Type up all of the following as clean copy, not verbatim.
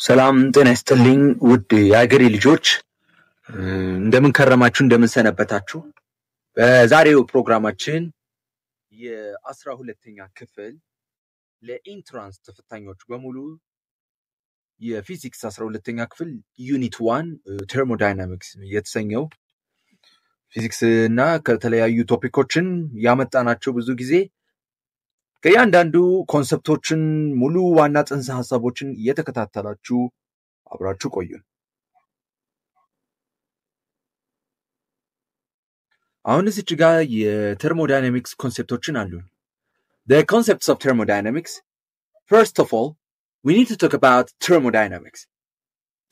ሰላም ጤና ይስጥልኝ ውድ የሀገሬ ልጆች፣ እንደምን ከረማችሁ፣ እንደምን ሰነበታችሁ። በዛሬው ፕሮግራማችን የ12ኛ ክፍል ለ entrance ተፈታኞች በሙሉ የፊዚክስ 12ኛ ክፍል unit 1 thermodynamics የተሰኘው ፊዚክስ እና ከተለያዩ topic ኦችን ያመጣናቸው ብዙ ጊዜ ከእያንዳንዱ concept ኦችን ሙሉ ዋና ጽንሰ ሀሳቦችን እየተከታተላችሁ አብራችሁ ቆዩን። አሁን እዚች ጋር የ thermodynamics concept ኦችን አሉ። The concepts of thermodynamics. First of all, we need to talk about thermodynamics.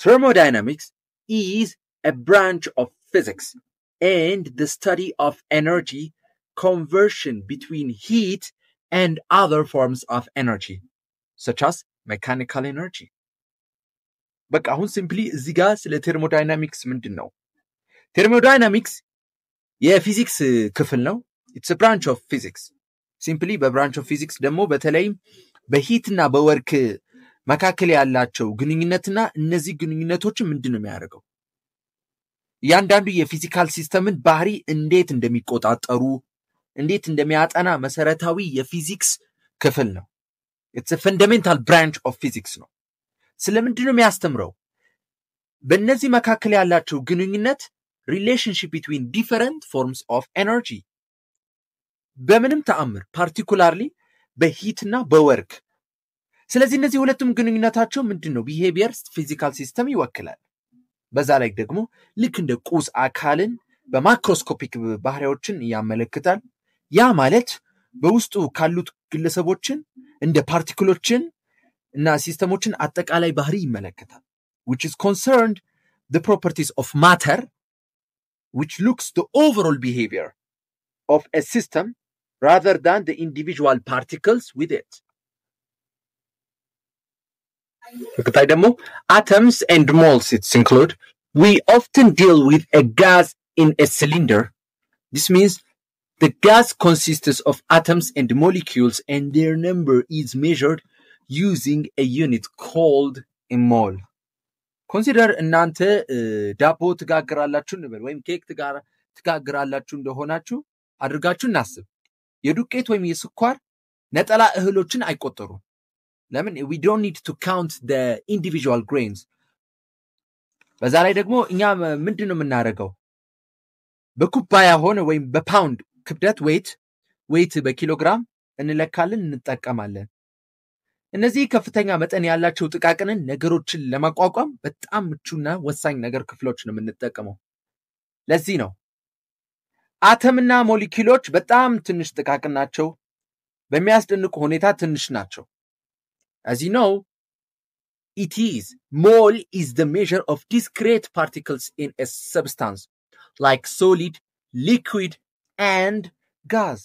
Thermodynamics is a branch of physics and the study of energy conversion between heat and other forms of energy, such as mechanical energy. በቃ አሁን simply እዚህ ጋር ስለ thermodynamics ምንድን ነው? Thermodynamics የፊዚክስ ክፍል ነው። It's branch of physics. Simply በ branch of physics ደግሞ በተለይም በ heat ና በ work መካከል ያላቸው ግንኙነትና እነዚህ ግንኙነቶችን ምንድን ነው የሚያደርገው? እያንዳንዱ የ physical system ን ባህሪ እንዴት እንደሚቆጣጠሩ እንዴት እንደሚያጠና መሰረታዊ የፊዚክስ ክፍል ነው። It's fundamental branch of physics ነው። ስለምንድን ነው የሚያስተምረው? በእነዚህ መካከል ያላቸው ግንኙነት relationship between different forms of energy፣ በምንም ተአምር particularly በ heat ና በ work። ስለዚህ እነዚህ ሁለቱም ግንኙነታቸው ምንድን ነው? Behavior physical system ይወክላል። በዛ ላይ ደግሞ ልክ እንደ ቁስ አካልን በ macroscopic ባህሪያዎችን ያመለክታል። ያ ማለት በውስጡ ካሉት ግለሰቦችን እንደ particle ኦችን እና system ኦችን አጠቃላይ ባህሪ ይመለከታል። Which is concerned the properties of matter, which looks the overall behavior of a system rather than the individual particles with it. በቀጣይ ደግሞ atoms and moles it's include. We often deal with a gas in a cylinder. This means the gas consists of atoms and molecules, and their number is measured using a unit called a mole. Consider እናንተ ዳቦ ትጋግራላችሁ እንበል ወይም ኬክ ትጋግራላችሁ እንደሆናችሁ አድርጋችሁ እናስብ። የዱቄት ወይም የስኳር ነጠላ እህሎችን አይቆጠሩም። ለምን? We don't need to count the individual grains. በዛ ላይ ደግሞ እኛ ምንድን ነው የምናደርገው? በኩባያ ሆነ ወይም በፓውንድ ክብደት weight በኪሎግራም እንለካለን፣ እንጠቀማለን። እነዚህ ከፍተኛ መጠን ያላቸው ጥቃቅንን ነገሮችን ለማቋቋም በጣም ምቹና ወሳኝ ነገር ክፍሎች ነው የምንጠቀመው። ለዚህ ነው አተምና ሞለኪውሎች በጣም ትንሽ ጥቃቅን ናቸው። በሚያስደንቅ ሁኔታ ትንሽ ናቸው። As you know, it is mole is the measure of discrete particles in a substance like solid, liquid and gas.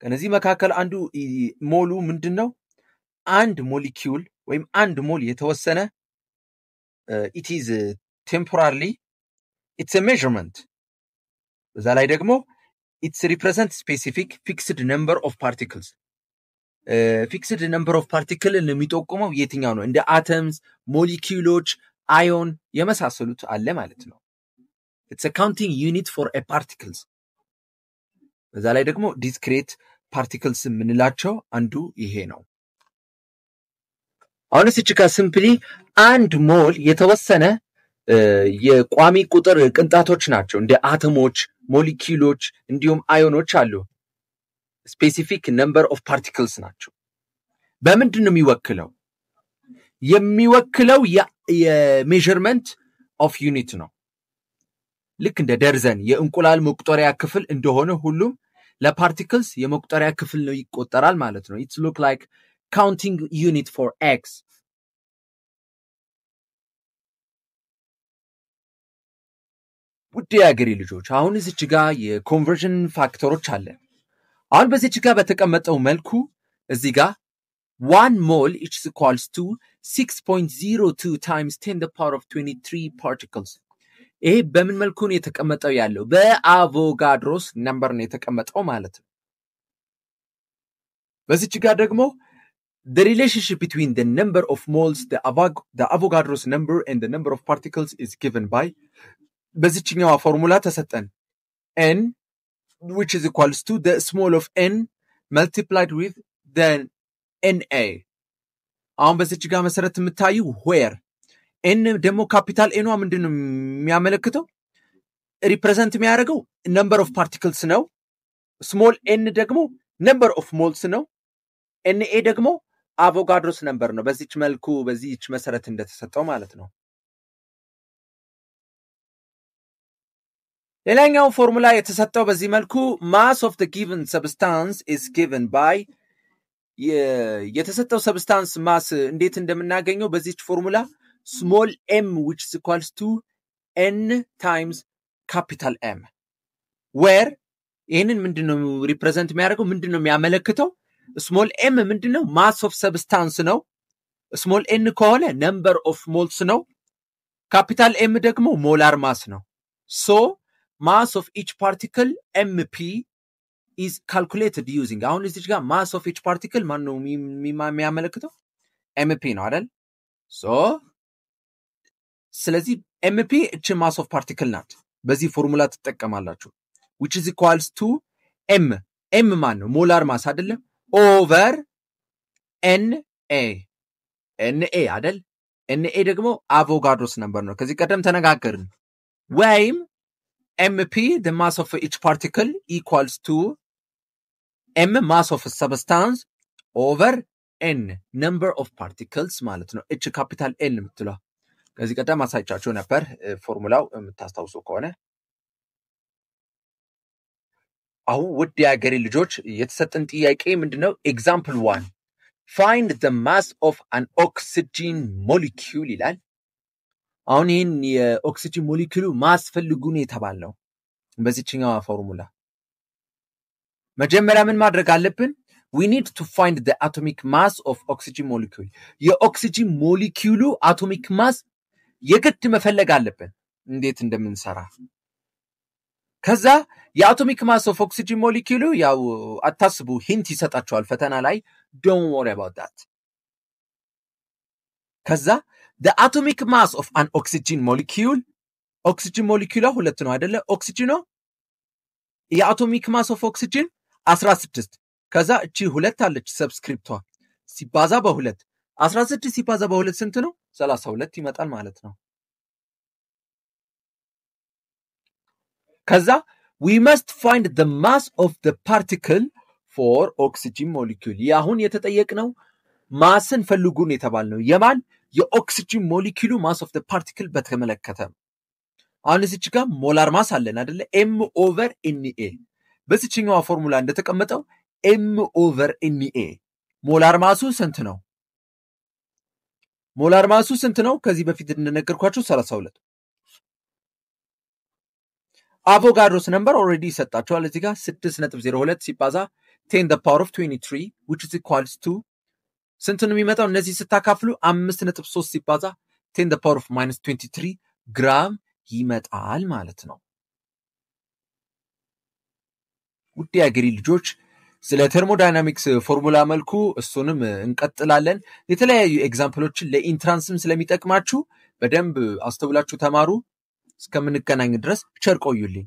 ከነዚህ መካከል አንዱ mole ኡ ምንድን ነው? አንድ ሞለኪውል ወይም አንድ mole የተወሰነ it is temporarily, it's a measurement። በዛ ላይ ደግሞ it's represent specific fixed number of particles. Fixed number of particle ን የሚጠቁመው የትኛው ነው? እንደ atoms፣ ሞለኪውሎች፣ ion የመሳሰሉት አለ ማለት ነው። It's counting unit for a particles። በዛ ላይ ደግሞ discrete particles የምንላቸው አንዱ ይሄ ነው። አሁን እዚች ጋር simply አንድ mole የተወሰነ የቋሚ ቁጥር ቅንጣቶች ናቸው። እንደ አተሞች፣ ሞለኪውሎች እንዲሁም ion ኦች አሉ። Specific number of particles ናቸው። በምንድን ነው የሚወክለው? የሚወክለው የ measurement of unit ነው። ልክ እንደ ደርዘን የእንቁላል መቁጠሪያ ክፍል እንደሆነ ሁሉም ለ particles የመቁጠሪያ ክፍል ነው ይቆጠራል ማለት ነው። It's look like counting unit for eggs። ውድ የአገሬ ልጆች፣ አሁን እዚች ጋር የ conversion factor ኦች አለ። አሁን በዚች ጋር በተቀመጠው መልኩ እዚህ ጋር 1 mole is equals to 6.02 times 10 the power of 23 particles። ይሄ በምን መልኩ ነው የተቀመጠው ያለው? በ Avogadro's number ነው የተቀመጠው ማለት ነው። በዚች ጋር ደግሞ The relationship between the number of moles, the Avogadro's number and the number of particles is given by በዚችኛዋ ፎርሙላ ተሰጠን n which is equals to the small of n multiplied with the Na። አሁን በዚች ጋር መሰረት የምታዩ where n ደግሞ capital N ኗ ምንድነው የሚያመለክተው? Represent የሚያደርገው number of particles ነው። Small n ደግሞ number of moles ነው። Na ደግሞ Avogadro's number ነው። በዚች መልኩ በዚች መሰረት እንደተሰጠው ማለት ነው። ሌላኛው ፎርሙላ የተሰጠው በዚህ መልኩ mass of the given substance is given by የተሰጠው substance mass እንዴት እንደምናገኘው በዚች formula small m which is equals to n times capital M where ይሄንን ምንድነው represent የሚያደርገው? ምንድነው የሚያመለክተው? Small m ምንድነው? Mass of substance ነው። Small n ከሆነ number of moles ነው። Capital M ደግሞ molar mass ነው። So mass of each particle mp is calculated using አሁን እዚች ጋር mass of each particle ማን ነው የሚያመለክተው? mp ነው አይደል? So ስለዚህ mp እቺ mass of particle ናት። በዚህ ፎርሙላ ትጠቀማላችሁ። Which is equals to m m ማን ነው? Molar mass አይደለም? Over Na Na አይደል? Na ደግሞ Avogadro's number ነው። ከዚህ ቀደም ተነጋገርን። ወይም mp the mass of each particle equals to m mass of a substance over n number of particles ማለት ነው። እቺ capital N የምትለዋ ከዚህ ቀደም አሳይቻችሁ ነበር ፎርሙላው የምታስታውሱ ከሆነ። አሁን ውድ የሀገሬ ልጆች የተሰጠን ጥያቄ ምንድነው? Example 1 find the mass of an oxygen molecule ይላል። አሁን ይሄን የ oxygen molecule ኡ mass ፈልጉ ነው የተባልነው በዚህኛው ፎርሙላ። መጀመሪያ ምን ማድረግ አለብን? We need to find the atomic mass of oxygen molecule። የ oxygen molecule ኡ atomic mass የግድ መፈለግ አለብን እንዴት እንደምንሰራ። ከዛ የ atomic mass of oxygen molecule ኡ ያው አታስቡ፣ hint ይሰጣቸዋል ፈተና ላይ፣ don't worry about that። ከዛ the atomic mass of an oxygen molecule oxygen molecule ሁለት ነው አይደለ? ኦክሲጂኑ የ atomic mass of oxygen 16 ከዛ እቺ ሁለት አለች subscript ቷ ሲባዛ በሁለት 16 ሲባዛ በሁለት ስንት ነው? 32 ይመጣል ማለት ነው። ከዛ we must find the mass of the particle for oxygen molecule። ያሁን የተጠየቅነው mass ን ፈልጉን የተባልነው የማን የ oxygen molecule ኡ mass of the particle በተመለከተ። አሁን እዚች ጋር molar mass አለን አይደለ? M over NA በዚችኛዋ ፎርሙላ እንደተቀመጠው M over NA molar mass ኡ ስንት ነው? Molar mass ኡ ስንት ነው? ከዚህ በፊት እንደነገርኳችሁ 32። Avogadro's number already ይሰጣቸዋል። እዚህ ጋር 6.02 ሲባዛ 10 the power of 23 which is equals to ስንት ነው የሚመጣው? እነዚህ ስታካፍሉ 5.3 ሲባዛ 10 the power of minus 23 ግራም ይመጣል ማለት ነው። ውድ የአገሬ ልጆች ስለ thermodynamics formula መልኩ እሱንም እንቀጥላለን። የተለያዩ example ኦችን ለ entrance ም ስለሚጠቅማችሁ በደንብ አስተውላችሁ ተማሩ። እስከምንገናኝ ድረስ ቸር ቆዩልኝ።